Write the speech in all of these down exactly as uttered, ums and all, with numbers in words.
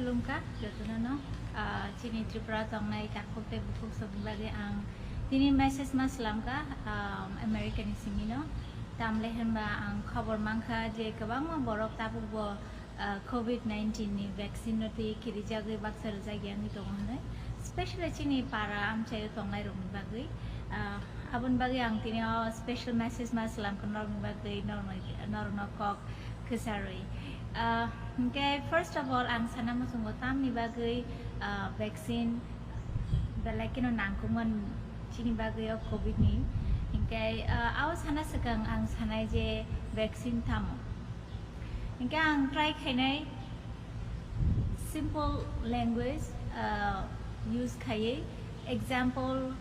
Khulumkha jotono no, ah, chini Tripura tongnai takhuk tei bukhuk songni bagwi ang tini message ma slamkha, ah, America ni simi no. Tamle hinba ang khobor mankha je kwbangma borok tabuk bo, ah, covid nineteen ni vaccine no twi khirijagwi baksa rwjak ya wngwi tongo hwnwi, specially chini para amchaio tongnai rokni bagwi. Ah, aboni bagwi ang tini o special message ma slamkha norokni bagwi, norokno, norokno kok kwcharwi. Ah, hingke first of all, ang sana muchungo tamni bagwi, ah, vaccine belai keno nangkukmani chini bagwi o covid ni. Hingke, ah, ao sana swkang ang sanai je vaccine tamo. Hingke ang try khainai simple language, ah, use khaiwi example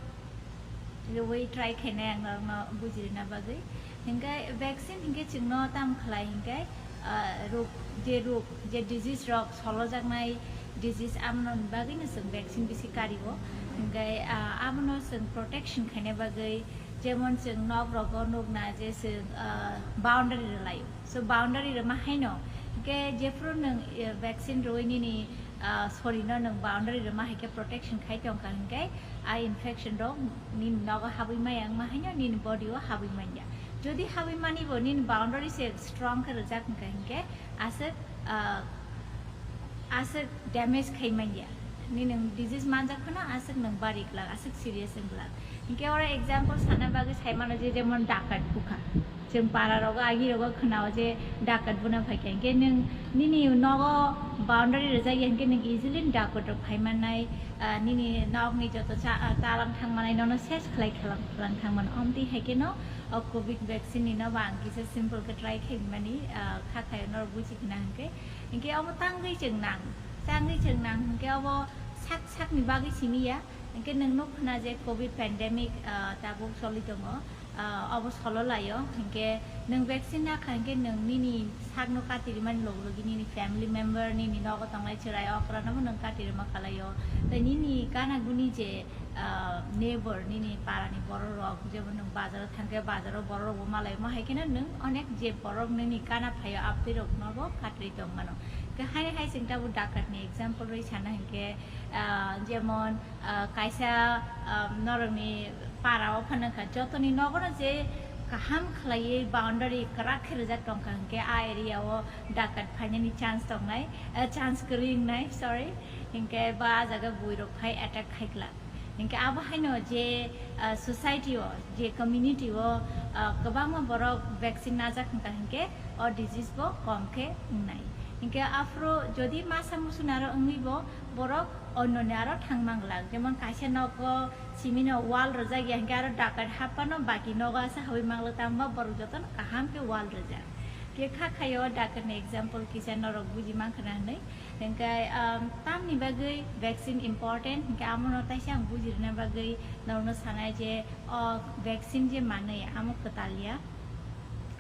rwui try khainai ang norokno bujirina bagwi. Hingke vaccine hingke chwngno tam khlai hingke, ah, rok, je rok, je disease rok solojaknai disease amoni bagwino chwng vaccine bisi kario. Hingke, ah, abono chwng protection khaina bagwi jemon chwng nok rogo nukna je chwng, ah, boundary rwlaio. So boundary rwma haino hingke jephuru nwng, eh, vaccine rwui nini, ah, sorry no nwng boundary rwma haike protection khai tongkha hingke a infection rok nini nogo habwi maya wngma haino nini body o habwi manya. Jodi habwi mani bo nini boundary se strong khe rwjak wngkha hingke aswk, ah, aswk damage khai manya. Nini nwng disease manjak phano aswk nwng bari glak, aswk serious wng glak. Hingke oro example sana bagwi sai mano je jemon dakat bukha. Chwng para rogo agi rogo khwnao je dakat buna phaikha. Hingke nwng nini nogo boundary rwjak ya hingke nwng easily dakat rok phai mannai, ah, nini nokni joto cha-, ah, talang thang manai nono ses khlai khalang khalang thang mano. Omtwi hai khe no o covid vaccine ni no bo ang kisa simple khe try khai mani, ah, kha khai norok buji khna hingke. Hingke omo tangwi chwng nang, tangwi chwng nang hingke obo sak sakni bagwi simi ya. Hingke nwng nuk khna je covid pandemic, ah, tabuk choli tongo, ah, obo solo laio. Hingke nwng vaccine nakha hingke nwng nini sakno kati rimani log logi nini family member, nini nogo tongnai chwrai okra nobo nwng kati rima khalaio. Tei nini gana guni je, ah, neighbor, nini parani borok rok, jemon nwng bazaro thangkhe bazaro borok rokbo malai, mo hai kheno nwng onek je borok nini gana phaio abtwi roknobo katri tongmano. Hingke haini hai chwng tabuk dakat ni example rwi sana hingke, ah, jemon, ah, kaisa, ah, norokni para o phano kha, jotoni nogono je kaham khlaiwi boundary kwrak khe rwjak tongkha, hingke a area o dakat phainani chance tongnai, ah, chance kwrwi wngnai, sorry, hingke ba ah jaga buirok phai attack khai glak. Hingke abo haino je, ah, society o, je community o, ah, kwbangma borok vaccine najak wngkha hingke o disease bo kom khe wngnai. Hingke aphuru jodi masa musu naro wngwi bo borok onno ni aro thang manglak. Jemon kaisa nogo simi no wall rwjak ya hingke aro dakat haphano baki nogo asa habwi manglak, tamo borok jotono kaham khe wall rwjak. Khe kha khaio dakat ni example kisa norok buji mankha na hinwi. Hingke, um, tamni bagwi vaccine important, hingke amono taisa ang bujirina bagwi norokno sanai je, o vaccine je manwi amo kwtal ya.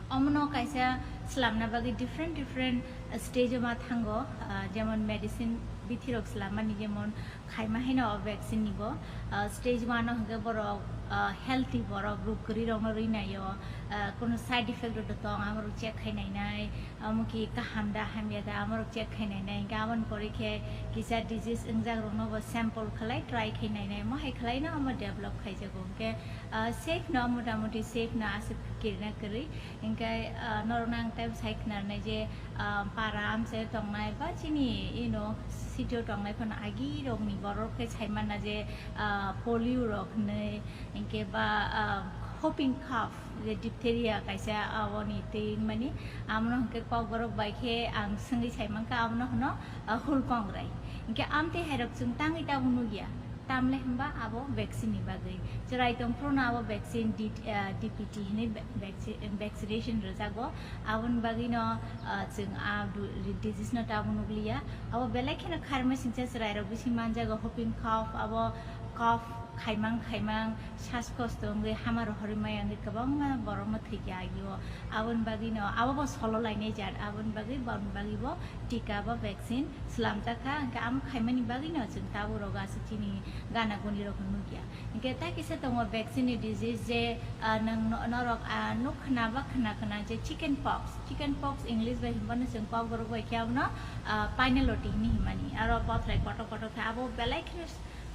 Omono kaisa slamna bagwi different different stage o ma thango, ah, jemon medicine bithi rok slamani jemon khaima haino o vaccine ni bo, ah, stage one o hingke borok, ah, healthy borok ruk kwrwi rokno rwi naio, ah, kono side effect rok tong amorok check khai nainai, amo ki kaham da hamya da amorok check khai nainai, hingke amoni pore khe kisa disease wngjak rokno bo sample khlai try khai nainai, mo hai khlai no amo develop khaijago, hingke, ah, safe no motamoti safe no aswk kirina kwrwi, hingke, ah, norokno ang tei sai khnarnai je, ah, para amchai tongnai ba chini ino city o tongnai phano agi rokni borok khe sai manna je, ah, polio rok hinwi, hingke ba, ah, whooping cough, je diphtheria kaisa, ah, aboni twi wngmani, amono hingke kokborok bai khe ang swngwi sai mankha, amono hwno, ah, hulkongrai. Hingke amtwi hairok chwng tangwi tabuk nukya, tamle hwnba abo vaccine ni bagwi. Chwrai tongphuru no abo vaccine D-, ah, D P T hinwi va-, vacci-, vaccination rwjago, aboni bagwi no, ah, chwng a du-, disease no tabuk nukliya. Abo belai kheno kharma singcha chwrai rok bisi manjago, whooping cough, abo Cough khaimang khaimang, sas kosto wngwi hama rohorwi maya wngwi kwbangma borokno thwikya agio. Aboni bagwino abo bo solo lainai jat, aboni bagwi, boni bagwi bo tika ba vaccine swlamjak kha, hwnkhe amo khaimani bagwino chwng tabuk rogo aswk chini gana guni rokno nukya. Hwnkhe ta kisa tongo vaccine ni disease je, ah, nwng no-, norok, ah, nuk khna ba khna khna je chicken pox, chicken pox English bai hinmano chwng Kokborok bai khe abono, ah, pineal-oti hinwi hinmani. Aro bothrai kotor kotor khe abo belai kheno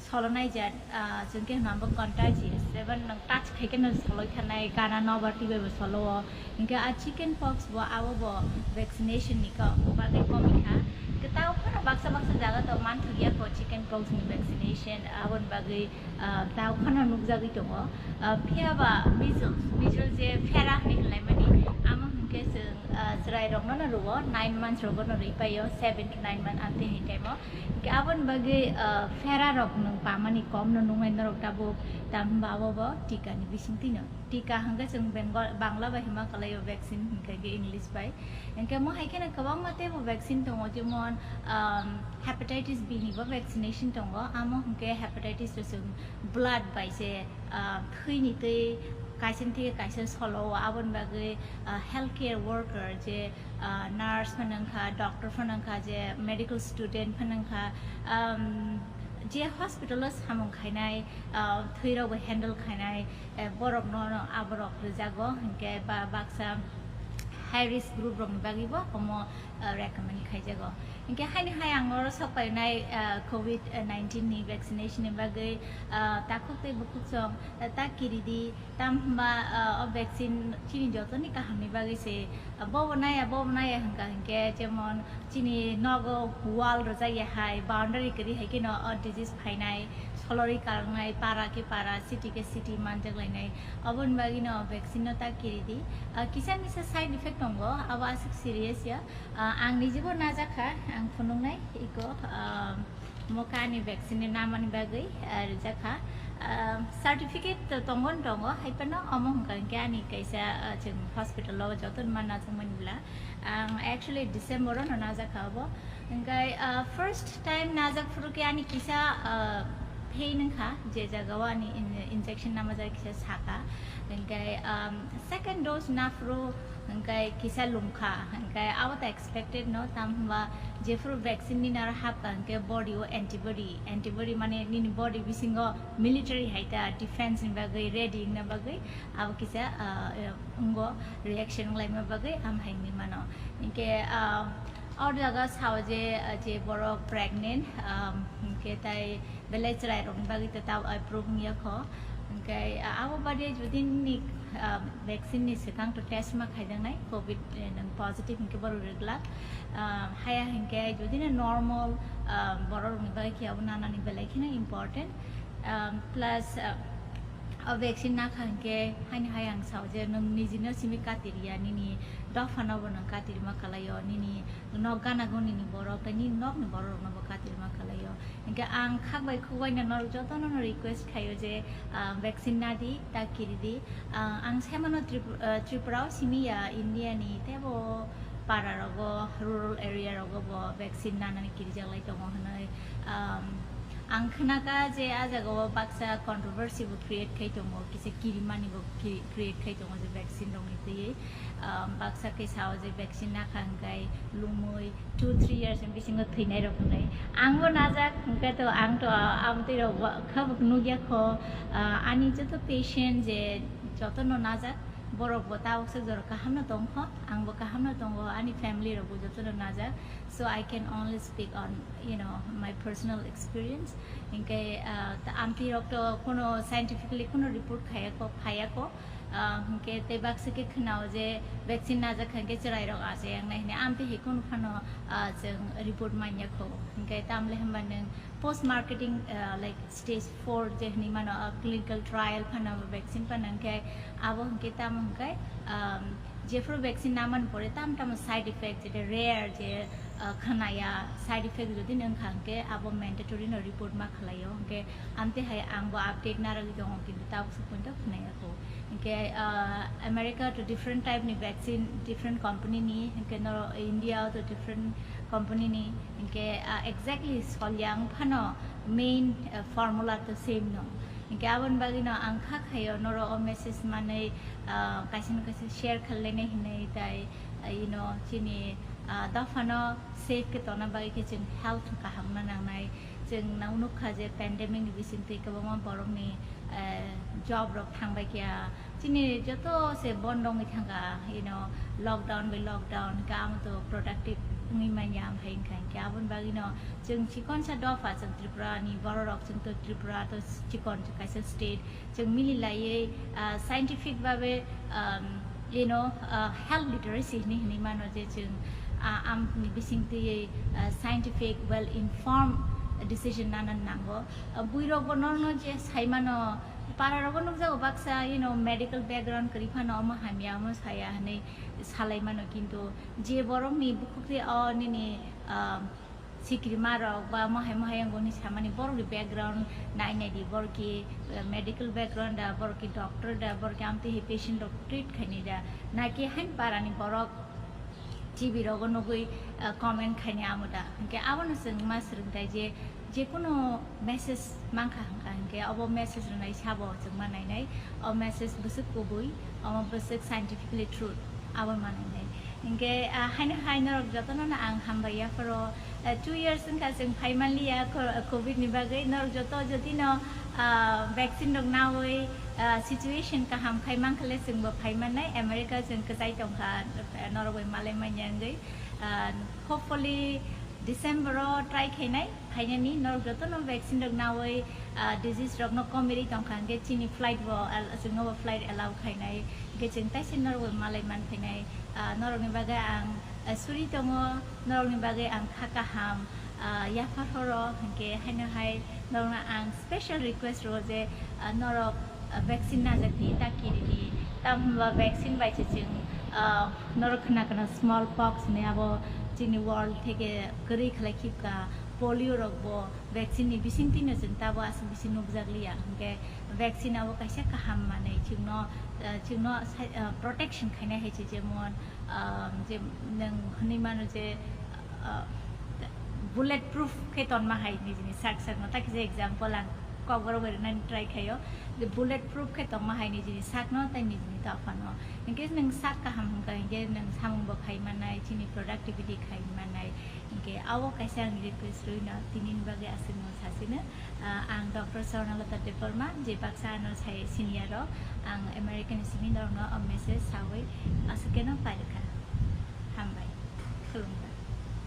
solonai jat, ah, chwng khe hwnba contagious, even nwng touch khai kheno soloi thanai, gana nobar twi bai bo solo o. Hwnkhe a chicken pox bo abo bo vaccination ni ko-, bagwi komi kha. Hwnkhe tao phano baksa baksa jaga to manthokya kho chicken pox ni vaccination, aboni bagwi, ah, tao phano nukjagwi tongo. Ah, phiya ba measles, measles je phera hinwi hinlaimani, amo hwnkhe chwng, ah, chwrai rokno no rwo, nine months rogo no rwi paio, seven to nine months amtwi hai time o. Hwnkhe aboni bagwi, ah, phera rok nwng pamani kom no nungnai norok tabuk, tamhinba abo bo tika ni bisingtwi no. Tika hwnkhe chwng Bengal, Bangla bai hima kalaio vaccine hwnkhe English bai. Hwnkhe mo hai kheno kwbangma teibo vaccine tongo, jemon, um, hepatitis B ni bo vaccination tongo, amo hwnkhe hepatitis bo chwng blood bai se, ah, thwini twi kaisa ni theke kaisa solo o, aboni bagwi, ah, healthcare worker je, ah, nurse phano wngkha, doctor phano wngkha, je medical student phano wngkha, um, je hospital o samung khainai, ah, thwi rokbo handle khainai, eh, borokno no aborok rwjago, hwnkhe ba baksa high risk group rokni bagwi bo omo, ah, recommend khaijago. Hwnkhe haini hai ang oro sok painai, ah, covid nineteen ni vaccination ni bagwi, ah, takhuk tei bukhuk chwng, ah, ta kiridi, tamhinba, ah, o vaccine chini jotoni kahamni bagwi se, ah, bobo naya, bobo naya hwnkha hwnkhe, jemon chini nogo wall rwjakya hai, boundary kwrwi hai kheno o disease phainai, solorwi karwngnai, para khe para, city khe city manjak lainai. Aboni bagwino vaccine no ta kiridi. Ah, kisa misa side effect tongo, abo aswk serious ya. Ah, ang nijibo najakha, ang phunuknai iko, ah, mo kani vaccine ni namani bagwi, ah, rijakha. Ah, certificate to tongo, tongo, hai phano omo hwnkha hwnkhe ani kaisa, ah, chwng hospital o joto ma najakmani bwla. Ang actually December o no najakha abo. Hwnkhe, ah, first time najak phuru khe ani kisa, ah, pain wngkha, je jaga o ani in-, injection namajak kisa sakha. Hwnkhe, um, second dose naphuru hwnkhe kisa lungkha, hwnkhe abo to expected no, tamhinba jephuru vaccine nini aro hapkha hwnkhe body o antibody, antibody mane nini body bisingo military hai ta defense ni bagwi ready wngna bagwi abo kisa, ah, wngo, reaction wnglaima bagwi amhai wngwi mano. Hwnkhe, ah, o jaga sao je, ah, je borok pregnant, um, hwnkhe tai belai chwrairokni bagwi to tao approve wngya kho. Hwnkhe, ah, abo bade jodi nini, ah, vaccine ni swkang to test ma khaijaknai, covid, eh, nwng positive hwnkhe borok rwglak. Ah, haya hwnkhe jodi no normal, ah, borok rokni bagwi khe abo nanani belai kheno important. Um, plus, ah, o vaccine nakha hwnkhe haini hai ang sao je nwng nijino simi katirya, nini dophano bo nwng katirma kalaio, nini nok gana gonini borok tei nini nokni borok rokno bo katirma kalaio. Hwnkhe ang khak bai khuk bai no norok jotono no request khaio je, ah, vaccine nadi, ta kiridi. Ah, ang saimano Trip-, ah, Tripura o simi ya, India ni teibo para rogo, rural area rogo bo vaccine nanani kirijak lai tongo hwnwi. Um, ang khnaka je a jaga o baksa controversy bo create khai tongo, kisa kirimani bo ki-, create khai tongo je vaccine rokni twiwi. Um, baksa khe sao je vaccine nakha hwnkhe lumui two three years ni bisingo thwinai rok hwnwi. Angbo najak, hwnkhe to ang to, ah, amtwi rok bo kha bo nukya kho, ah, ani joto patient je jotono najak, borok bo tabuk se jora kaham no tong kho, ang bo kaham no tongo, ani family rok bo jotono najak. So I can only speak on, you know, my personal experience. Hwnkhe, ah, ta-, amtwi rok to kono scientifically kono report khaya kho, phaya kho. Ah, hwnkhe tei baksa khe khwnao je vaccine najak kha hwnkhe chwrai rok achai wngnai hwnwi, amtwi hai kunu phano, ah, chwng report manya kho. Hwnkhe tamle hwnba nwng post marketing, ah, like stage four je hwnwi mano, ah, clinical trial phano vaccine phano hwnkhe abo hwnkhe tamo hwnkhe, um, jephru vaccine namani pore tam tamo side effect je rare je, ah, khwnaya side effect jodi nwng kha hwnkhe abo mandatory no report ma khwlaio, hwnkhe amtwi hai ang bo update narwgwi tongo, kintu tabuk se poito khwnaya kho. Hwnkhe, ah, America to different type ni vaccine, different company ni, hwnkhe norok India to different Company ni, hinkhe, ah, exactly solyang phano main, ah, formula to same no. Hinkhe aboni bagwi no ang kha khayo noro o message manwi, ah, kaisa no kaisa share khallainai hinwi tai, ah, you know, chini, ah, dophano safe khe tongna bagwi khe chwng health kaham no nangnai. Chwng nang nukha je pandemic ni bisingtwi kwbangma borokni, eh, job rok thangbai kya. Chini joto se bondo wngwi thangkha, you know, lockdown by lockdown, kamo to productive wngwi manya, amhai wngkha hinkhe aboni bagwino chwng chikonsa dopha, chwng Tripura ni bororok, chwng to Tripura to chikon kaisa state, chwng mili laiwi, ah, scientific babe, um, you know, ah, health literacy hinwi hinwi mano je chwng, ah, amni bisingtwi, ah, scientific, well informed decision nana nango. Ah, buirokbo norno je saimano, para rogo nukjago baksa, you know, medical background kwrwi phano omo hamya, omo saya hinwi salai mano, kintu je borokni bukhukti o nini, ah, sikrima rok ba mohai mohai wngoni samani borokni background nai nai di, borok ki, ah, medical background da, borok ki doctor da, borok ki amtwi hai patient rok treat khaini da, naki hain para ni borok T V rogo nugwi, ah, comment khaini amo da. Hinkhe abono chwng ma swrwngthai je, jekunu message mankha hwnkha hinkhe obo message rwnai sabo chwng ma nainai. O message bwswk kubui, omo bwswk scientifically true, abo ma nainai. Hinkhe, ah, haino hai norok jotono no ang hambai yapharo, ah, two years wngkha chwng phai manliya co-, covid ni bagwi. Norok joto jodi no, ah, vaccine rok nawi, ah, situation kaham khai mankha le chwngbo phai mannai. America chwng kwchai tongkha, ah, norok bai malai manya wngwi. Ah, hopefully December o try khainai, phainani norok jotono vaccine rok nawi, ah, disease rokno komirwi tongkha, hinkhe chini flight bo al-, chwngno bo flight allow khainai, hinkhe chwng taisa norok bai malai man phainai. Ah, norokni bagwi ang, ah, suri tongo, norokni bagwi ang kha kaham, ah, yaphar horo, hinkhe haino hai norokno ang special request rwo je, ah, norok, ah, vaccine najakdi, ta kirini. Tamhinba vaccine bai se chwng, ah, norok khna khna small pox hinwi abo chini world theke kwrwi khlai khibka, polio rokbo vaccine ni bisingtwino chwng tabo aswk bisi nukjakliya. Hinkhe vaccine abo kaisa kaham manwi chwngno, ah, chwngno sai-, ah, protection khainai hai se, jemon, ah, je nwng hwnwi mano je, ah, bullet proof khe tonma hai nijini sak sakno. Ta kisa example ang kokborok bai rwnani try khaio, je bullet proof khe tongma hai nijini sakno tei nijini dophano. Hinkhe nwng sak kaham hwnkha hinkhe nwng samungbo khai mannai, chini productivity khai mannai. Hinkhe abo kaisa ang request rwino tinini bagwi aswkno sasino. Ah, ang Doctor Swarnalata Debbarma, je baksa ano sai senior rok, ang American simi norokno o message sawi aswk keno pairwkha. Hambai. Khulumkha.